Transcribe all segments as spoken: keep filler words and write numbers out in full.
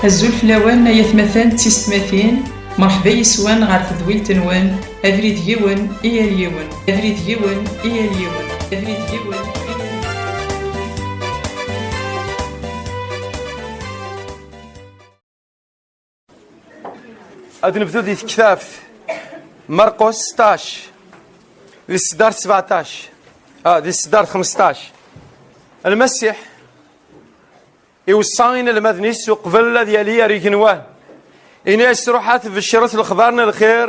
Azul fell-awen, ay atmaten d tisetmatin, merḥba yes-wen ɣer tedwilt-nwen, abrid yiwen i yal yiwen, abrid yiwen i yal yiwen, abrid yiwen i yal yiwen. Ad nebdu di tektabt Marqus seṭṭac, di sdar sebeɛṭac, ah, di sdar xmesṭac. Lmasiḥ iweṣṣa inelmaden-is uqbel ad yali ar igenwan. Ini-as: "Ruḥet, beccret lexbar n lxir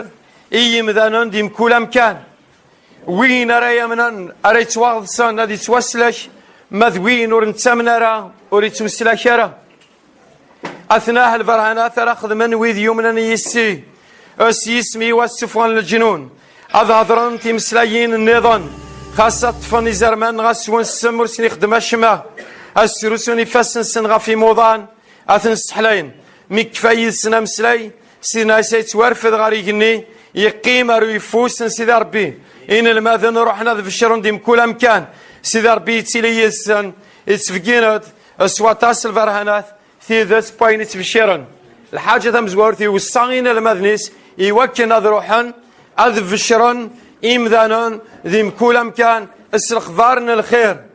i yimdanen di mkul amkan. Win ara yamnen, ara yettwaɣeḍsen, ad yettwaslak, ma d win ur nettamen ara, ur yettwaslak ara." Atnah lberhanat ara xedmen wid yumnen yis-i. S yisem-iw ad ssufɣen leǧnun, ad hedren timeslayin nniḍen, xas ad ṭṭfen izerman, ɣas s wen ssem ur sen-ixeddem acemma, ad srusun ifassen-nsen ɣef imuḍan, ad ten-sseḥlayen. Mi yekfa yid-sen ameslay, Sidna Ɛisa yettwarfed ɣer igenni, yeqqim ar uyeffus n Sidi Ṛebbi. Inelmaden ruḥen ad beccren di mkul amkan. Sidi Ṛebbi yettili yid-sen, yettbeggin-d s waṭas lberhanat tidet n wayen i ttbecciren. Lḥaǧa tamezwarut, iweṣṣa inelmaden-is i wakken ad ruḥen ad beccren imdanen di mkul amkan s lexbar n lxir.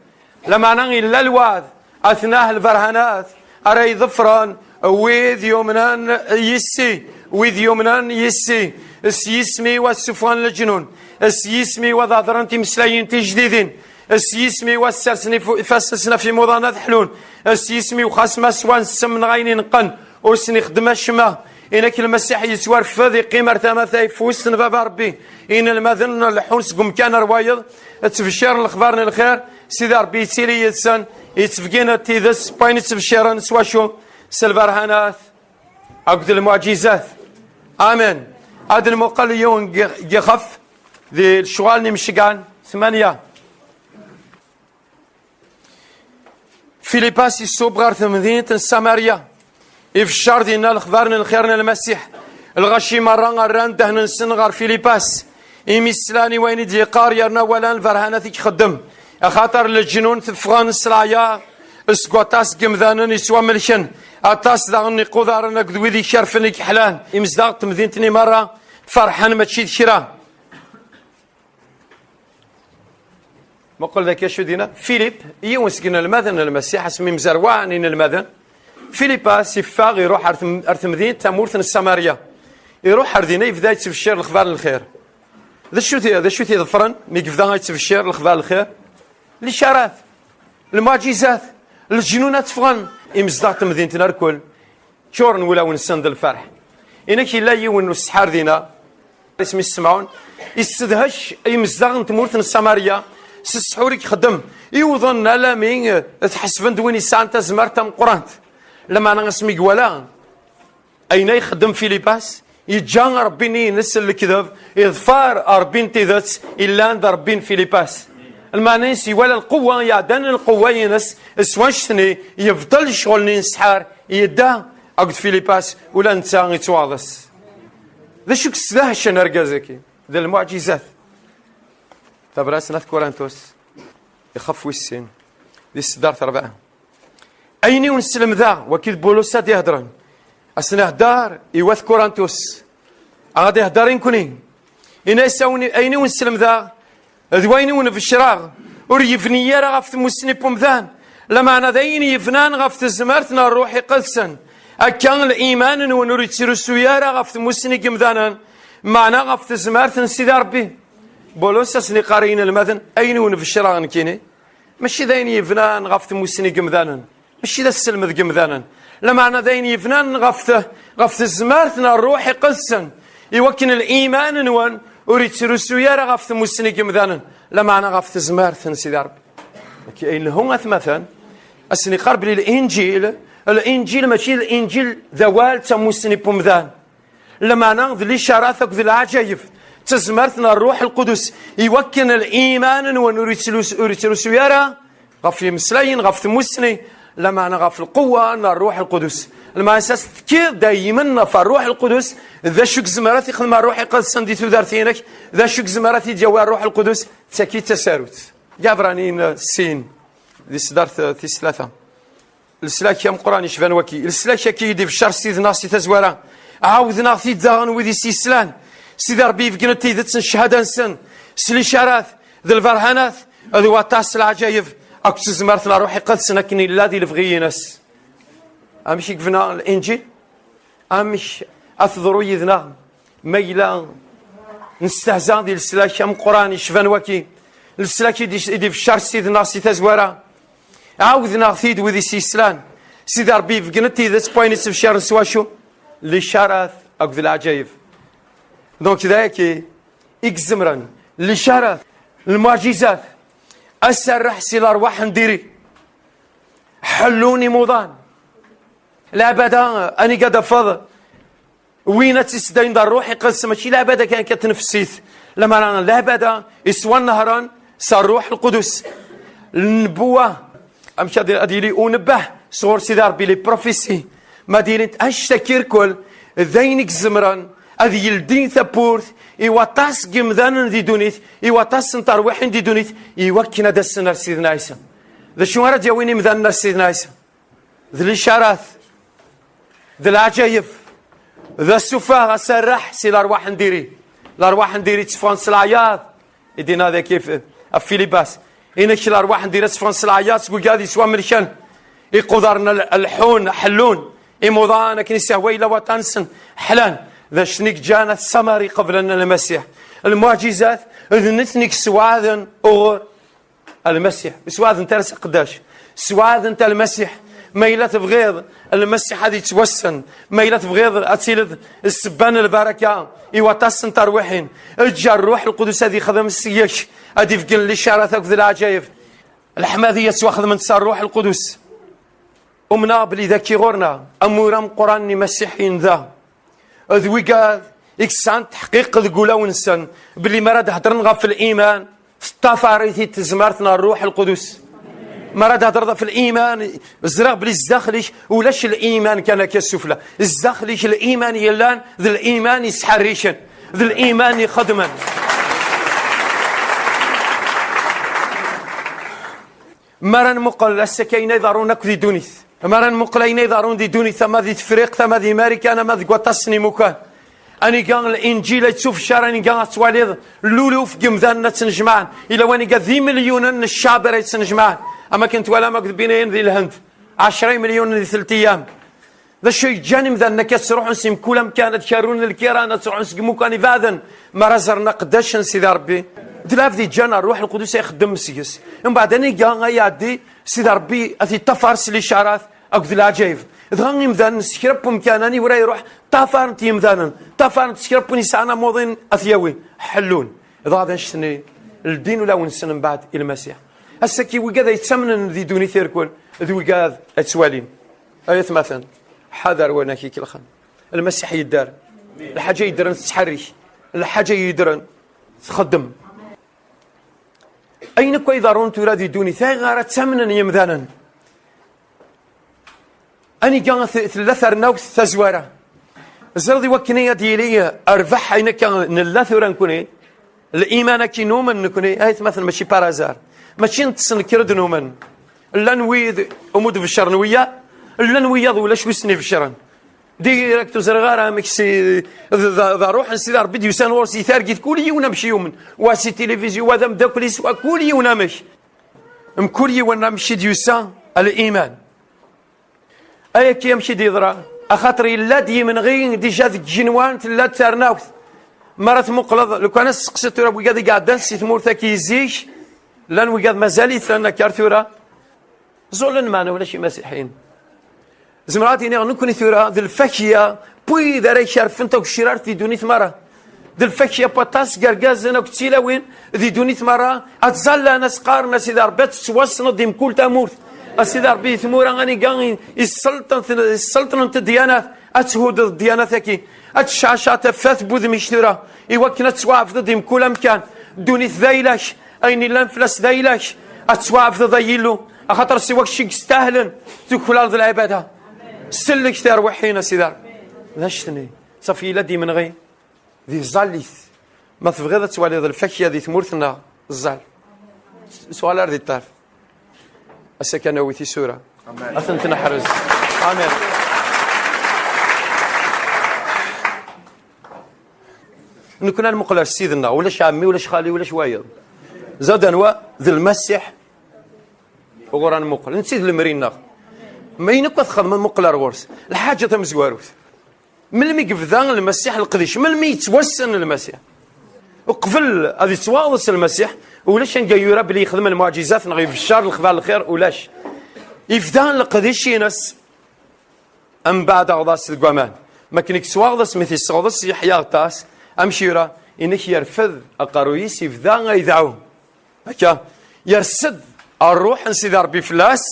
Lameɛna illa lweɛd, atnah lberhanat ara iḍefren wid yumnen yis-i, wid yumnen yis-i, s yisem-iw ad ssufɣen leǧnun, s yisem-iw ad hedren timeslayin tijdidin, s yisem-iw ad ssersen ifu-, ifassen-nsen ɣef imuḍan ad ḥlun, s yisem-iw xas ma swan ssem neɣ ayen ineqqen, ur sen-ixeddem acemma. Inak Lmasiḥ yettwarfed, iqqim ar tama tayeffust n Baba Ṛebbi. Inelmaden leḥḥun seg umkan ar wayeḍ, ttbecciren lexbar n lxir. Sidi Ṛebbi yettili yid-sen, yettbegin-d tidet n wayen i ttbecciren s wacu? S lberhanat akked lmuɛǧizat. Amen. Ad nmuqel yiwen n yixef di Lecɣal n Imceggɛen tmanya. Filipas iṣub ɣer temdint n Samarya, ibeccer dinna lexbar n lxir n Lmasiḥ. Lɣaci merra rran ddehn-nsen ɣer Filipas, imi slan i wayen i d-yeqqar, yerna walan lberhanat i ixeddem. Axaṭer leǧnun teffɣen s leɛyaḍ seg waṭas n yemdanen yettwamelken, aṭas daɣen n iqudaren akked wid ikerfen i yeḥlan. Imezdaɣ n temdint-nni merra ferḥen mačči d kra. Muqel daki acu dina. Filip, yiwen seg inelmaden n Lmasiḥ, asmi mzerwaɛen inelmaden, Filipas iffeɣ, iruḥ ar tem-, ar temdint, tamurt n Samarya. Iruḥ ar dina, yebda yettbeccir lexbar n lxir. D acu t-, d acu t-iḍefren mi yebda yettbeccir lexbar n lxir? Licarat, lmuɛǧizat, leǧnun ad ffɣen. Imezdaɣ n temdint n rkul ččuren wulawen-nsen d lferḥ. Inak yella yiwen n useḥḥar dina, isem-is Semɛun, issedhec imezdaɣ n tmurt n Samarya s ssḥur i ixeddem. Iwḍen alami, eh, tḥesben-d win yesɛan tazmert tameqqrant. Lameɛna asmi iwala ayen ay ixeddem Filipas, yeǧǧa Ṛebbi-nni-ines n lekdeb, iḍfar Ṛebbi n tidet, illan d Ṛebbi n Filipas. Lmeɛna-ines iwala lqewwa iɛeddan lqewwa-ines, s wanect-nni yebṭel ccɣel-nni n ssḥar, yedda akked Filipas, ula netta yettwaɣḍes. D acu i yessedhecen argaz-agi? D lmuɛǧizat. Tabrat n At Kurintus, ixef wis sin, di tseddart rebɛa. Ayen i wen-slemdeɣ, waki d Bulus ad d-ihedren. Ad sen-ihedder i wat Kurintus. Ad ihedder i nekni. Ini-as awen-, ayen i wen-slemdeɣ, d wayen i wen-beccreɣ, ur yebni ara ɣef tmussni n wemdan, lameɛna d ayen yebnan ɣef tezmert n Ṛṛuḥ Iqedsen. Akka, liman-nwen ur yettrusu ara ɣef tmussni n yemdanen, meɛna ɣef tezmert n Sidi Ṛebbi. Bulus ad sen-iqqar i yinelmaden, ayen i wen-beccreɣ nekkini, mačči d ayen yebnan ɣef tmussni n yemdanen, mačči d aselmed n yemdanen, lameɛna d ayen yebnan ɣef te-, ɣef tezmert n Ṛṛuḥ Iqedsen, i wakken liman-nwen ur yettrusu ara ɣef tmussni n yemdanen, lameɛna ɣef tezmert n Sidi Ṛebbi. Akka ay nlehu atmaten, ad sen-iqqar belli Linǧil, Linǧil mačči d Linǧil d awal d tamussni n wemdan. Lameɛna d licarat akked leɛǧayeb, d tazmert n Ṛṛuḥ Lqudus, i wakken liman-nwen ur yettlus-, ur yettrusu ara ɣef yimeslayen, ɣef tmussni, lameɛna ɣef lqewwa n Ṛṛuḥ Lqudus. Lmeɛna s tekkiḍ daymen ɣef Ṛṛuḥ Lqudus, d acu i yezmer ad t-ixdem Ṛṛuḥ Iqedsen di tudert-inek, d acu i yezmer ad t-id-yawi Ṛṛuḥ Lqudus, d tagi d tasarut. Deg Iɛebṛaniyen sin, di tseddart tis tlata. Leslak ameqqran yecban waki, leslak-agi i d-ibeccer Sidna si tazwara. Ɛawden-aɣ-t-id daɣen wid i s-yeslan. Sidi Ṛebbi yebgen-d tidet n cchada-nsen s licarat d lberhanat d waṭas n leɛǧayeb akked tezmert n Ṛṛuḥ Iqedsen akken yella di lebɣi-ines. Amek i yebna Linǧil? Amek ad teḍru yid-neɣ ma yella nestehza di leslak ameqqran yecban waki, leslak i d-, i d-ibeccer Sidna si tazwara? Ɛawden-aɣ-t-id wid i s-yeslan. Sidi Ṛebbi yebgen-d tidet n wayen i ttbecciren s wacu? Licarat akked leɛǧayeb. Donc, d ayagi i izemren licarat, lmuɛǧizat, aserreḥ si lerwaḥ n diri, ḥellun imuḍan. Leɛbada, aniga d-tafeḍ win ad tt-isdayen d Ṛṛuḥ Iqedsen, mačči leɛbada kan, kan tnefsit, lamara leɛbada iswa nehran s Ṛṛuḥ Lqudus. Lnebwa, amek ad, ad yili unebbeh sɣur Sidi Ṛebbi, les prophéties, ma d-ilint annect-agi irkel, d ayen i izemren ad yeldi tawwurt i waṭas n yimdanen di ddunit, i waṭas n terwiḥin di ddunit, i wakken ad asen ar Sidna Ɛisa. D acu ara d-yawin imdanen ar Sidna Ɛisa? D licarat, d leɛǧayeb, d asuffeɣ, aserreḥ si lerwaḥ n diri. Lerwaḥ n diri tteffɣen s leɛyaḍ, i d-yenna dagi f-, ɣef Filibas. Inek lerwaḥ n diri tteffɣen s leɛyaḍ seg wigad yeswamelken iqudaren l-, lḥun, ḥellun, imuḍan akken i sehwa yella waṭan-nsen, ḥlan. D acu-ten i yeǧǧan At Samari qeblen Lmasiḥ? Lmuɛǧizat, d nitni i yessewɛaden uɣur Lmasiḥ, ur sweɛdent ara s aqeddac, sweɛdent Lmasiḥ. Ma yella tebɣiḍ Lmasiḥ ad yettwassen, ma yella tebɣiḍ ad tiliḍ ssebba n lbaraka i waṭas n terwiḥin, eǧǧ Ṛṛuḥ Lqudus ad yexdem seg-k, ad d-ibeggen licarat akked leɛǧayeb. Leḥmadi ad ttwaxedment s Ṛṛuḥ Lqudus. Umneɣ belli dagi ɣur-neɣ amur ameqqran n imasiḥiyen da. D wigad i yesɛan teḥqiq deg ulawen-nsen belli mi ara d-hedren ɣef liman, teṭṭafar-it-id tezmert n Ṛṛuḥ Lqudus. Mi ara d-hedreḍ ɣef liman, ẓriɣ belli zdaxel-ik ulac liman kan akka sufla. Zdaxel-ik liman yellan d liman yesḥerriken, d liman ixeddmen. Mi ara nmuqel ass-agi ayen ay iḍerrun akk di ddunit, mi ara nmuqel ayen ay iḍerrun di ddunit, ama di Tefriqt, ama di Marikan, ama deg waṭas n imukan, aniga Linǧil ay yettufeccar, aniga ad twaliḍ luluf n yimdanen ad ttnejmaɛen. Yella waniga d imilyunen n ccaber ay ttnejmaɛen, am akken twalam akked binayen di Lhend, ɛecra imilyunen di telt ayyam. D acu yeǧǧan imdanen akka ttruḥun si mkul amkan ad kerrun lkiran, ad ttruḥun seg imukan ibeɛden, mi ara ẓren aqeddac n Sidi Ṛebbi? D lɛebd yeǧǧan Ṛṛuḥ Lqudus ay ixeddem seg-s. Mbeɛd aniga ay iɛeddi, Sidi Ṛebbi ad t-iṭṭafar s licarat akked leɛǧayeb. Dɣa imdanen s kra n wemkan, aniwer ara iruḥ, ṭṭafaren-t yimdanen, ṭṭafaren-t s kra n win yesɛan amuḍin ad t-yawi, ḥellun. Dɣa d annect-nni ldin ulawen-nsen mbeɛd i Lmasiḥ. Ass-agi wigad ay yettamnen di ddunit irkel d wigad ay ttwalin. Ay atmaten, ḥader win ak-ikelxen. Lmasiḥ yedder. Lḥaǧa yeddren tettḥerrik. Lḥaǧa yeddren txeddem. Ayen akk ay iḍerrun tura di ddunit, ayɣer ad ttamnen yemdanen? Aniga t-, tella ternawt tazwara? Ẓriɣ i wakken ad yili rrbeḥ ayen akka nella tura nekni, liman-agi numen nekni, ay atmaten, mačči par hasard. Mačči neṭṭes nekker-d numen. Llan wid umi d-beccren wiyaḍ, llan wiyaḍ ulac wi sen-ibeccren. Direct ur ẓriɣ ara amek si, d, d, d ṛṛuḥ n Sidi Ṛebbi d-yusan ɣur-s i targit, kul yiwen amek yumen. Wa si tilivizyu, wa d ameddakel-is, wa kul yiwen amek. Mkul yiwen amek i d-yusa liman. Ayagi amek i d-yeḍra? Axaṭer yella-d yimenɣi, dija deg igenwan tella-d tarnawt. Mi ara tmuqleḍ, lukan ad testeqsiḍ tura wigad i iɛeddan si tmurt-agi zik, llan wigad mazal-iten akka ar tura. Ẓulen, meɛna ulac imasiḥiyen. Zemreɣ ad iniɣ nekkni tura d lfakya n wid ara ikerfen tagecrart di ddunit merra. D lfakya n waṭas n yergazen akked tilawin di ddunit merra, ad ttẓallan, ad s-qqaren: "A Sidi Ṛebbi, ad tettwassneḍ di mkul tamurt. A Sidi Ṛebbi, di tmura aniga i, i sselṭent, i sselṭnent ddyanat, ad thuddeḍ ddyanat-agi, ad tecɛacaɛeḍ tafat n wudem-ik tura, i wakken ad tettwaɛebdeḍ di mkul amkan. Ddunit d ayla-k, ayen illan fell-as d ayla-k, ad tettwaɛebdeḍ ay Illu, axaṭer siwa kečč i yestahlen tuklaleḍ lɛibada." Sellek tirwiḥin, a Sidi Ṛebbi. D acu-ten-i? Safi yella-d imenɣi. Di tẓallit. Ma tebɣiḍ ad twaliḍ lfakya di tmurt-nneɣ, ẓẓal. S-, suɣal ar di ṭṭerf. Ass-a kan awi tisura. Ad tent-neḥrez. Amin. Nekni ad nmuqel ar Ssid-nneɣ, ulac ɛemmi, ulac xali, ulac wayeḍ. Zad anwa? D Lmasiḥ. Uɣur ad nmuqel, netta i d lemri-nneɣ. Ma ayen akk ad txedmeḍ, muqel ar ɣur-s. Lḥaǧa tamezwarut, melmi i yebda Lmasiḥ leqdic? Melmi yettwassen Lmasiḥ? Uqbel ad yettwaɣḍes Lmasiḥ, ulac anga yura belli yexdem lmuɛǧizat neɣ ibeccer lexbar lxir, ulac. Ibda leqdic-ines mbeɛd aɣḍas deg waman. Makken i yettwaɣḍes, mi t-yesseɣḍes Yeḥya Aɣeṭṭas, amek yura? Inek yerfed aqerruy-is, yebda a idɛu. Akka, yers-d Ṛṛuḥ n Sidi Ṛebbi fell-as,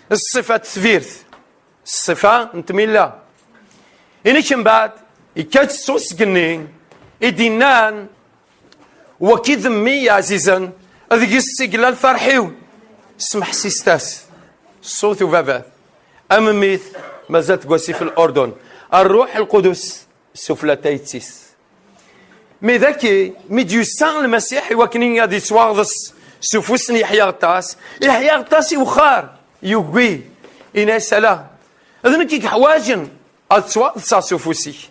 ṣṣifa n tbirt, ṣṣifa n tmilla. Inek mbeɛd, ikka-d ṣṣut seg-nni i d-innan: "Waki d mmi ɛzizen, deg-s i yella lferḥ-iw." Smeḥsiset-as, ṣṣut ubabat, a mmi-t, mazal deg wasif n Urdun, Ṛṛuḥ Lqudus sufella tayet-is. Mi daki, mi d-yusa Lmasiḥ i wakken ad yettwaɣḍes s ufus n Yeḥya Aɣeṭṭas, Yeḥya Aɣeṭṭas iwexxer, yugi, ini-as: "Ala, d nekk i yeḥwaǧen ad ttwaɣḍseɣ s ufus-ik.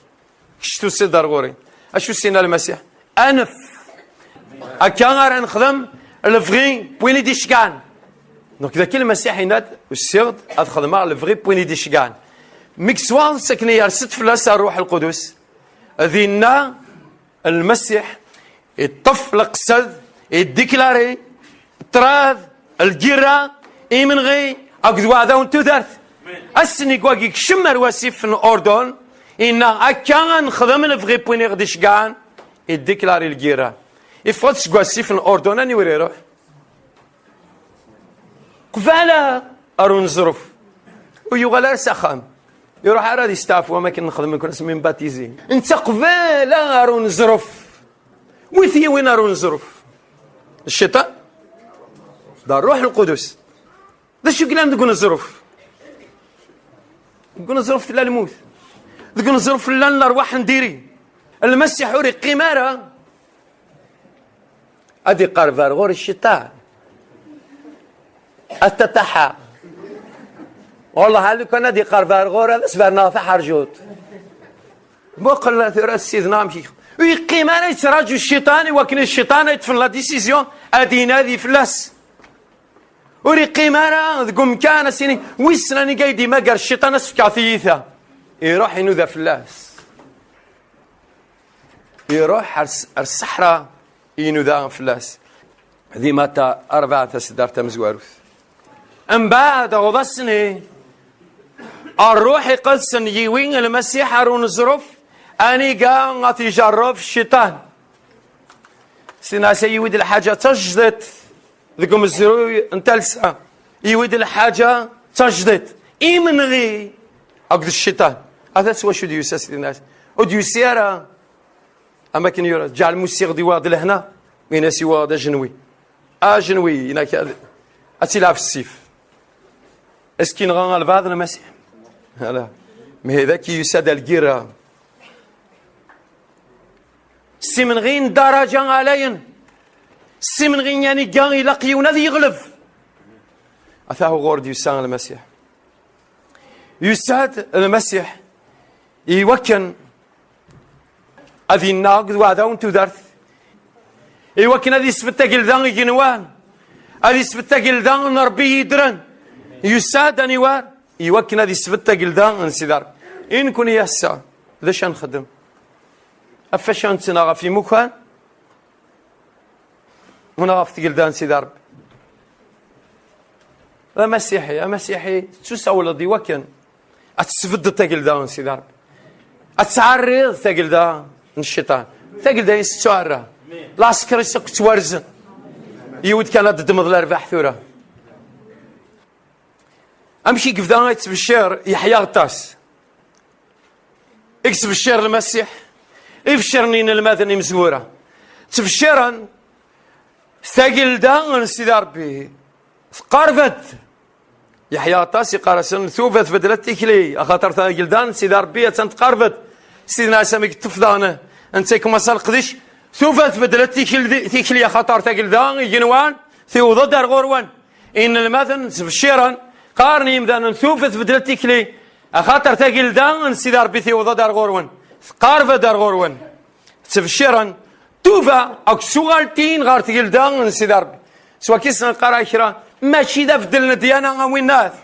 Kečč tusiḍ-d ar ɣur-i." Acu s-yenna Lmasiḥ? Anef! Akka ara nexdem lebɣi n win i d-iceggɛen. Donc, daki Lmasiḥ yenna-d: "Usiɣ-d ad xedmeɣ lebɣi n win i d-iceggɛen." Mi yettwaɣḍes akken yers-d fell-as Ṛṛuḥ Lqudus, dinna Lmasiḥ iṭṭef leqsed, iddiklari ṭṭrad, lgirra, imenɣi akked weɛdaw n tudert. Ass-nni wagi yekcem ar wasif n Urdun, inna: "Akka ad nexdem lebɣi n win i ɣ-d-iceggɛen." Iddiklari lgirra. Iffeɣ-d seg wasif n Urdun, aniwer iruḥ? Qbala ar uneẓruf. Ur yuɣal ara s axxam. Iruḥ ara ad isteɛfu am akken nexdem nekk asmi nbatizi. Netta qbala ar uneẓruf. Wi t-yiwin ar uneẓruf? Cciṭan? D Ṛṛuḥ Lqudus. D acu yellan deg uneẓruf? Deg uneẓruf tella lmut. Deg uneẓruf llan lerwaḥ n diri. Lmasiḥ ur iqqim ara. Ad iqerreb ar ɣur-i cciṭan. Ad tataḥa. Wallah, a lukan ad iqerreb ar ɣur-i, ad as-berneɣ taḥerjut. Muqel tura Sidna amek i-, ur yeqqim ara yettraǧu cciṭan i wakken cciṭan ad yeṭṭfen la décision, ad inadi fell-as. Ur yeqqim ara deg umkan, ad s-yini: "Wissen aniga i d-imager cciṭan, ad s-fkeɣ tiyita." Iruḥ inuda fell-as. Iruḥ ar s-, ar ṣṣeḥra, inuda fell-as. Di Mata rebɛa, taseddart tamezwarut. Mbeɛd, ɣeḍ-asen-i, Ṛṛuḥ Iqedsen yiwi Lmasiḥ ar uneẓruf, aniga ad t-ijerreb cciṭan. Sidna Ɛisa yiwi-d lḥaǧa d tajdiṭ deg umezruy n talsa. Yiwi-d lḥaǧa d tajdiṭ. Imenɣi akked cciṭan. Ata s wacu d-yusa Sidna Ɛisa. Ur d-yusi ara am akken yura: "Ǧeɛl musiɣ d iwaɣ d lehna, min as iwaɣ d ajenwi." Ajenwi, inak ad, ad tilɛeb ssif. Est-ce que yenɣa albaɛḍ Lmasiḥ? Ala. Mais daki yusa-d ar lgirra. Simenɣi n daraǧa ɛlayen. Simenɣi aniga ilaq yiwen ad yeɣleb. Ata uɣur d-yusa Lmasiḥ. Yusa-d Lmasiḥ i wakken ad yennaɣ akked weɛdaw n tudert, i wakken ad yesbedd tagelda igenwan, ad yesbedd tagelda n Ṛebbi yeddren. Yusa-d aniwer? I wakken ad yesbedd tagelda n Sidi Ṛebbi. I nekkni ass-a, d acu ad nxeddem? Ɣef wacu ad nettnaɣ, ɣef imukan? Neɣ ɣef tgelda n Sidi Ṛebbi? D amasiḥi, amasiḥi, tettusawleḍ i wakken ad tesbeddeḍ tagelda n Sidi Ṛebbi. Ad tɛerriḍ tagelda n cciṭan. Tagelda-is tettuɛerra. Lɛesker-is akk ttwarzen. Yiwed kan ad d-ddmeḍ lerbaḥ tura. Amek i yebda yettbeccir Yeḥya Aɣeṭṭas? I yettbeccir Lmasiḥ, i beccren inelmaden imezwura. Ttbecciren tagelda n Sidi Ṛebbi tqerreb-d. Yeḥya Aɣeṭṭas iqqar-asen: "Tuba tbeddlet tikli, axaṭer tagelda n Sidi Ṛebbi attan tqerreb-d." Sidna Ɛisa mi yeṭṭef daɣen netta ikemmel leqdic: "Tuba tbeddlet tikli, tikli, axaṭer tagelda igenwan tiweḍ-d ar ɣur-wen." Inelmaden ttbecciren, Qqaren yimdanen, tufa tbeddel tikli, axaṭer tagelda n Sidi Ṛebbi tiweḍ-d ar ɣur-wen, tqerreb-d ar ɣur-wen. Ttbecciren tufa akked tuɣaltin ɣer tgelda n Sidi Ṛebbi. S wakis neqqar kra, mačči d abeddel n ddyana a winnat.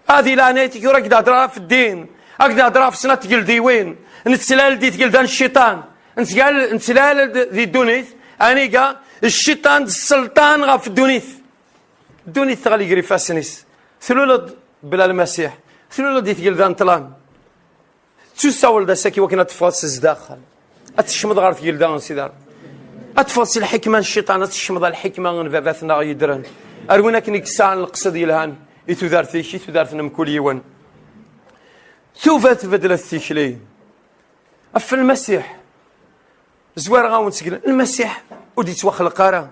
Ad di leɛnayet-ik ur ak-d-hedreɣ ɣef ddin, ak-d-hedreɣ ɣef snat tgeldiwin. Nettlal di tgelda n cciṭan, nettlal, nettlal-d di ddunit, aniga cciṭan d sselṭan ɣef ddunit. Ddunit teɣli gar ifassen-is. Tluleḍ bla Lmasiḥ, tluleḍ di tgelda n ṭṭlam. Tettusawleḍ ass-agi wakken ad teffɣeḍ s zdaxel, ad tekcmeḍ ɣer tgelda n Sidi Ṛebbi, ad teffɣeḍ si lḥikma n cciṭan, ad tekcmeḍ ɣer lḥikma n baba-tneɣ yeddren, ar win akken i yesɛan leqsed yelhan i tudert-ik, i tudert n mkul yiwen. Tufa tbeddlet tikli. Ɣef Lmasiḥ, zwareɣ-awen seg Lmasiḥ ur d-yettwaxleq ara.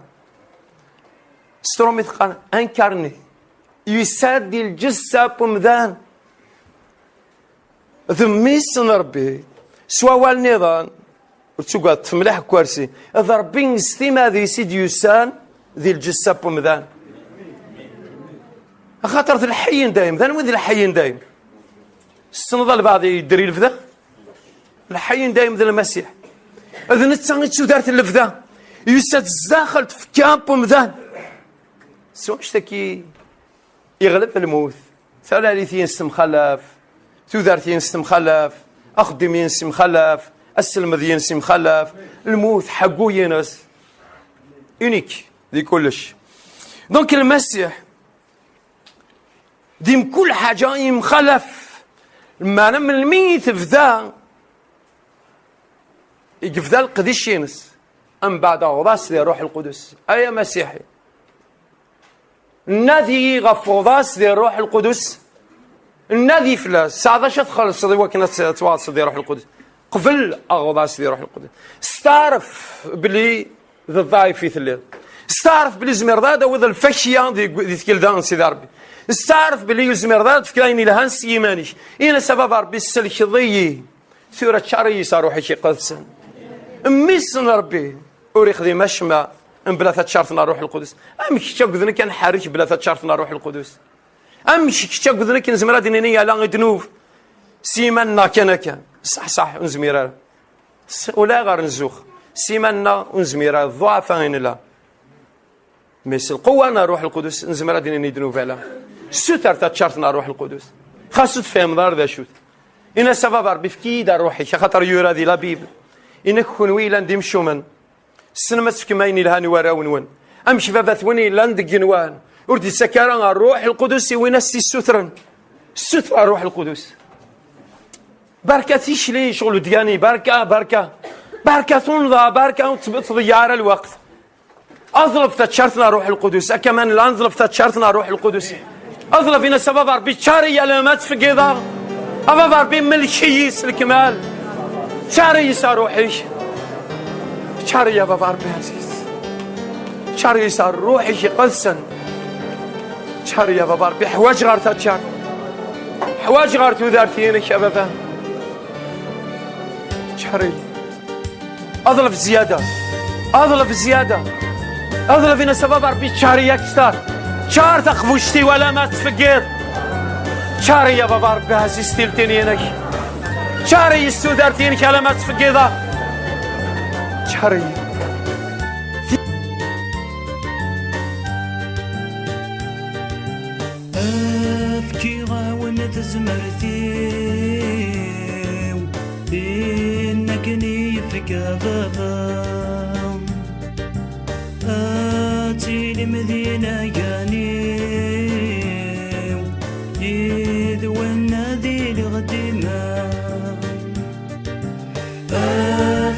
S tṛumit qqaren incarné, yusa-d di lǧessa n umdan. D mmi-s n Ṛebbi, s wawal niḍen, ur ttuggadet mliḥ deg ukersi, d Ṛebbi s timmad-is i d-yusan di lǧessa n umdan. Axaṭer d lḥeyy n dayem. D anwa i d lḥeyy n dayem? Tessneḍ albeɛḍ yedder i lebda? Lḥeyy n dayem d Lmasiḥ. D netta i d tudert n lebda. Yusa-d zdaxel tfekka n umdan. S wanect-agi yeɣleb lmut. Talalit-ines temxalaf, tudert-ines temxalaf, axeddim-ines yemxalaf, aselmed-ines yemxalaf, lmut ḥeggu-ines. Unique di kullec. Donc Lmasiḥ di mkul ḥaǧa yemxalaf. Lmeɛna melmi i tebda, i yebda leqdic-ines, mbeɛd aɣḍas di Ṛṛuḥ Lqudus. Ay Amasiḥi, nadi ɣef uɣḍas di Ṛṛuḥ Lqudus, nadi fell-as. Tesɛa d acu ad txellṣeḍ i wakken ad t-, ad twaɣseḍ di Ṛṛuḥ Lqudus? Qbel aɣḍas di Ṛṛuḥ Lqudus. Steɛref belli d ḍɛif i telliḍ. Steɛref belli tzemreḍ ad d-tawiḍ lfakya di, di tgelda n Sidi Ṛebbi. Steɛref belli ur tezmireḍ ara ad tefkeḍ ayen yelhan s yiman-ik. Ini-as, a Baba Ṛebbi, sellkeḍ-iyi. Tura ččar-iyi s Ṛṛuḥ-ik Iqedsen. Mmi-s n Ṛebbi ur ixdim acemma mebla taččart n Ṛṛuḥ Lqudus. Amek kečč akked nekk ad nḥerrek bla taččart n Ṛṛuḥ Lqudus? Amek kečč akked nekk nezmer ad d-nini ala i ddnub s yiman-nneɣ kan akka? Ṣaḥ, ṣaḥ, ur nezmir ara. S-, ulayɣer nzux. S yiman-nneɣ ur nezmir ara, d ḍḍuɛafa i nella. Mais s lqewwa n Ṛṛuḥ Lqudus nezmer ad d-nini ddnub ala. Suter taččart n Ṛṛuḥ Lqudus. Xas ur tefhimeḍ ara d acu-t. Ini-as, a Baba Ṛebbi, efk-iyi-d Ṛṛuḥ-ik, axaṭer yura di la Bible. Ini-ak, kenwi yellan d imcumen, tessnem ad tefkem ayen yelhan i warraw-nwen. Amek baba-twen yellan deg igenwan, ur d-yettak ara Ṛṛuḥ Lqudus i win as-t-yessutren? Ssuter Ṛṛuḥ Lqudus. Barka tikli, ccɣel udyani, barka, barka. Barka tunḍa, barka ur tt-, ur tḍeyyeɛ ara lweqt. Aḍleb taččart n Ṛṛuḥ Lqudus, akka ma nella neḍleb taččart n Ṛṛuḥ Lqudus. Aḍleb, ini-as, a Baba Ṛebbi, ččar-iyi alamma ttfeggiḍeɣ. A Baba Ṛebbi, mellek-iyi s lekmal. Ččar-iyi s Ṛṛuḥ-ik. Ččar-iyi, a Baba Ṛebbi ɛziz. Ččar-iyi s Ṛṛuḥ-ik Iqedsen. Ččar-iyi, a Baba Ṛebbi, ḥwaǧeɣ ɣer taččart. Ḥwaǧeɣ ɣer tudert-inek, a Baba. Ččar-iyi. Aḍleb zzyada. Aḍleb zzyada. Aḍleb, ini-as, a Baba Ṛebbi, ččar-iyi akter. Ččar taqbuct-iw alamma ttfeggiḍ. Ččar-iyi, a Baba Ṛebbi ɛziz, tiltin-inek. Ččar-iyi s tudert-inek alamma ttfeggiḍeɣ. Ččar-iyi. Fkiɣ-awen tazmert-iw, tin akken i yefka baba. Ad tilim d inagan-iw, yid-wen ad iliɣ dima.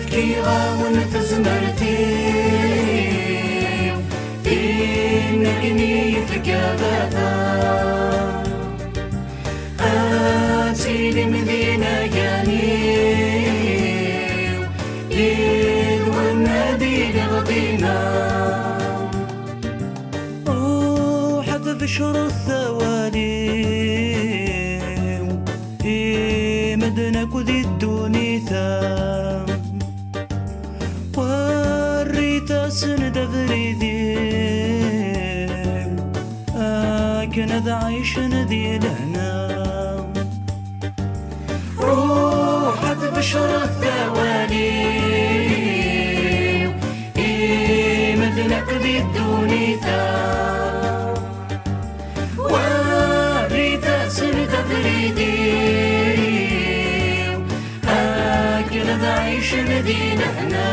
Fkiɣ-awen tazmert-iw, tin akken i yefka baba. Ad tilim d inagan-iw, yid-wen ad iliɣ dina. Ruḥet tbecret awal-iw i medden akk di ddunit-a. Werrit-asen-d abrid-iw akken ad ɛicen di lehna. Ruḥ ad tbecreḍ awal-iw i medden akk di ddunit-a. Wali-asen-d abrid-iw akken ad ɛicen di lehna.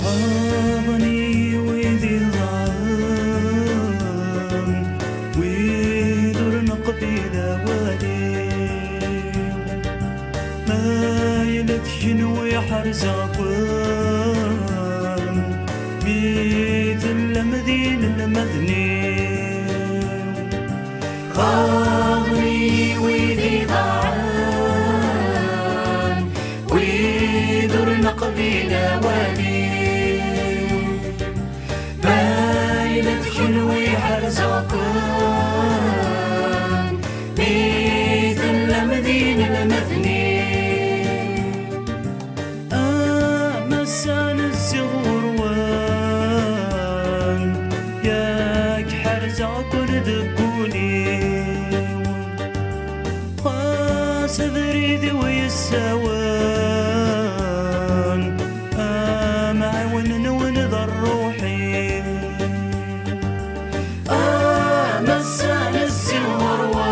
Ɣaḍen-iyi wid iḍaɛen, wid ur neqbil awal-iw. Ma yella d kenwi ḥerzeɣ-ken, mi tellam d inelmaden-iw. Ɣaḍen-iyi wid iḍaɛen, wid ur neqbil awal-iw. Ma yella d kenwi ḥerzeɣ-ken, mi tellam d inelmaden-iw. Am ass-a nezzi ɣur-wen, yak ḥerzeɣ-ken deg wul-iw. Xas abrid-iw yessawen, amɛiwen-nwen d ṛṛuḥ-iw. Am ass-a nezzi ɣur-wen,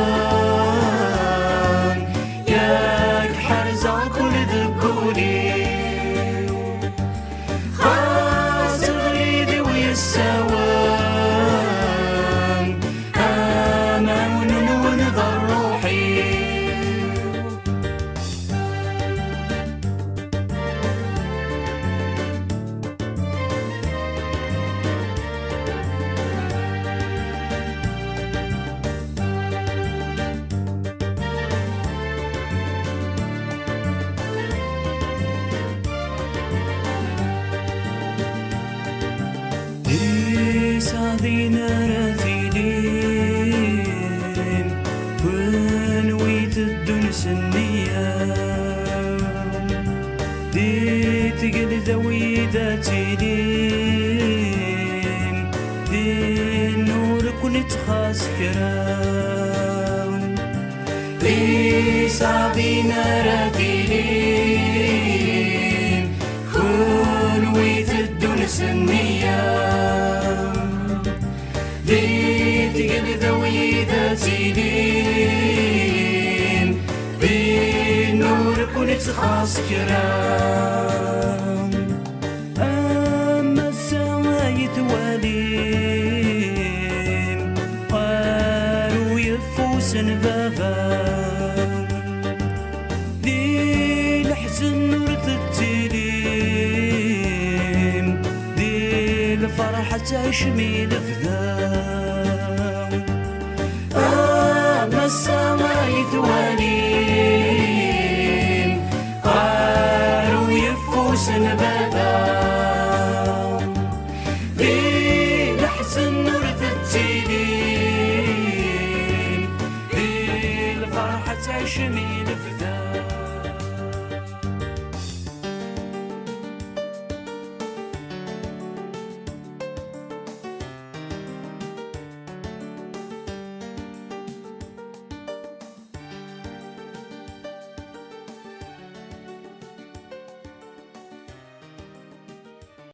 yak ḥerzeɣ-ken deg wul-iw. Xas abrid-iw yessawen, amɛiwen-nwen d ṛṛuḥ-iw. Di saɛdin ara tilim, kunwi teddun s nniya. Di tgelda wid ad tilim, din ur ken-ittxaṣ kra. Di saɛdin ara tilim, kunwi teddun s nniya. Di tgelda wid ad tilim, din ur ken-ittxaṣ kra. Am ass-a ay twalim ɣer uyeffus n baba. Di leḥzen ur tettilim, di lferḥ ad tɛicem i lebda. Am ass-a ay twalim